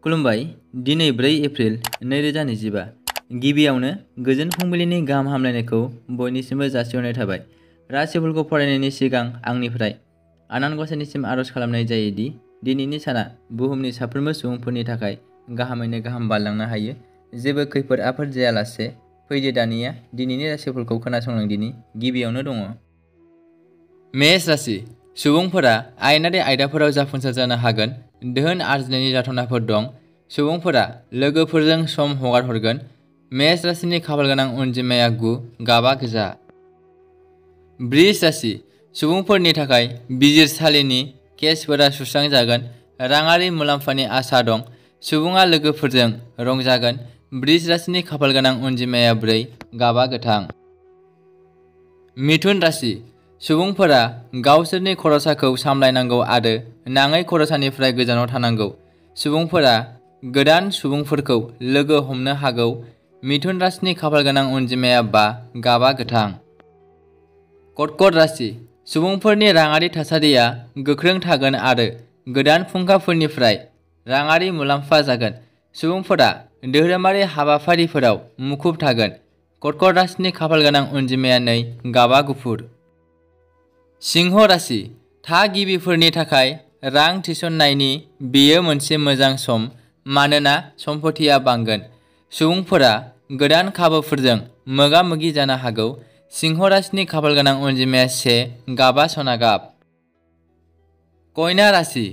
खुलुमबाय। दिनै 4 एप्रिल 2025। गिबियावनो गोजोन फुंबिलिनि गाहाम हामलायनायखौ बयनिसिमबो जासिहरनाय थाबाय। राशिफोरखौ फरायनायनि सिगां आंनिफ्राय आनान गसाइनिसिम आरज खालामनाय जायोदि दिनैनि साना बुहुमनि साफ्रोमबो सुबुंफोरनि थाखाय गाहामैनो गाहाम बारलांनो हायो। जेबो खैफोद आफोद जायालासे फैदो दानिया दिनैनि राशिफोरखौ खोनासंलांदिनि। गिबियावनो दङ मेष राशि। सुबुंफोरा आयेनारि आयदाफोराव जाफुंसार जानो हागोन। धोन आरजिनायनि जाथावनाफोर दं। सुबुंफोरा लोगोफोरजों सम हगारहरगोन। मेष राशिनि खाफालगोनां अनजिमाया 9, गाबा गोजा। वृष राशि। सुबुंफोरनि थाखाय बिजिरसालिनि केसफोरा सुस्रांजागोन। राङारि मुलाम्फानि आसा दं। सुबुङा लोगोफोरजों रंजागोन। वृष राशिनि खाफालगोनां अनजिमाया 4, गाबा गोथां। मिथुन राशि। सुबुंफोरा गावसोरनि खरसाखौ सामलायनांगौ आरो नाङै खरसानिफ्राय गोजानाव थानांगौ। सुबुंफोरा गोदान सुबुंफोरखौ लोगो हमनो हागौ। मिथुन राशिनि खाफालगोनां अनजिमाया 5, गाबा गोथां। कर्कट राशि। सुबुंफोरनि राङारि थासारिया गोख्रों थागोन आरो गोदान फुंखाफोरनिफ्राय राङारि मुलाम्फा जागोन। सुबुंफोरा धोरोमारि हाबाफारिफोराव मुखुब थागोन। कर्कट राशिनि खाफालगोनां अनजिमाया 2, गाबा गुफुर। सिंह राशि। थागिबिफोरनि थाखाय रां थिसननायनि बेयो मोनसे मोजां सम मानोना सम्फथिया बांगोन। सुबुंफोरा गोदान खाबुफोरजों मोगा-मोगि जानो हागौ। सिंह राशिनि खाफालगोनां अनजिमाया 1, गाबा सना गाब। कन्या राशि।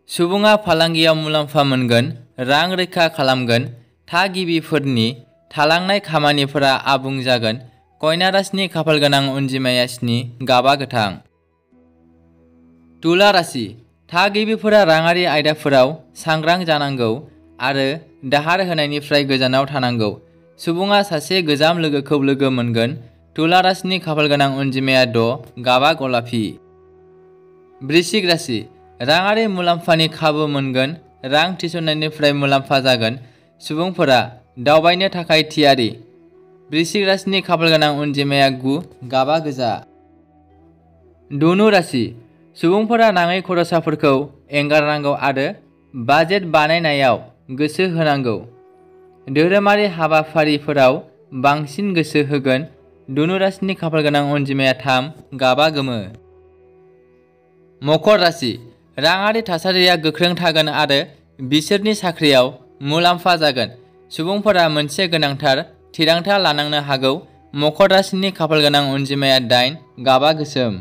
सुबुङा फालांगियाव मुलाम्फा मोनगोन। रां रैखा खालामगोन। थागिबिफोरनि थालांनाय खामानिफोरा आबुं जागोन। कन्या राशिनि खाफालगोनां अनजिमाया 7, गाबा गोथां। तुला राशि। थागिबिफोरा राङारि आयदाफोराव सांग्रां जानांगौ आरो दाहार होनायनिफ्राय गोजानाव थानांगौ। सुबुङा सासे गोजाम लोगोखौ लोगो मोनगोन। तुला राशिनि खाफालगोनां अनजिमाया 6, गाबा गलाफि। वृश्चिक राशि। राङारि मुलाम्फानि खाबु मोनगोन। रां थिसननायनिफ्राय मुलाम्फा जागोन। सुबुंफोरा दावबायनो थाखाय थियारि। वृश्चिक राशिनि खाफालगोनां अनजिमाया 9, गाबा गोजा। धनु राशि। सुबुंफोरा नाङै खरसाफोरखौ एंगारनांगौ आरो बाजेट बानायनायाव गोसो होनांगौ। धोरोमारि हाबाफारिफोराव बांसिन गोसो होगोन। धनु राशिनि खाफालगोनां अनजिमाया 3, गाबा गोमो। मकर राशि। राङारि थासारिया गोख्रों थागोन आरो बिसोरनि साख्रियाव मुलाम्फा जागोन। सुबुंफोरा मोनसे गोनांथार थिरांथा लानांनो हागौ। मकर राशिनि खाफालगोनां अनजिमाया 8, गाबा गोसोम।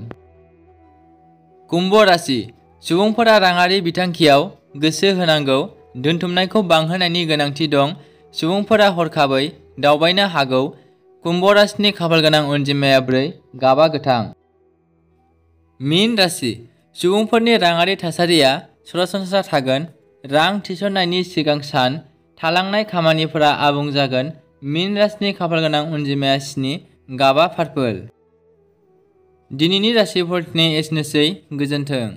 कुम्भ राशि। सुबुंफोरा राङारि बिथांखियाव गोसो होनांगौ। दोनथुमनायखौ बांहोनायनि गोनांथि दं। सुबुंफोरा हरखाबै दावबायनो हागौ। कुम्भ राशिनि खाफालगोनां अनजिमाया 4, गाबा गोथां। मीन राशि। सुबुंफोरनि राङारि थासारिया सरासनस्रा थागोन। रां थिसननायनि सिगां सान थालांनाय खामानिफोरा आबुं जागोन। मीन राशिनि खाफालगोनां अनजिमाया 7, गाबा पार्पल। दिनैनि राशिफोरनि एसेनोसै। गोजोन्थों।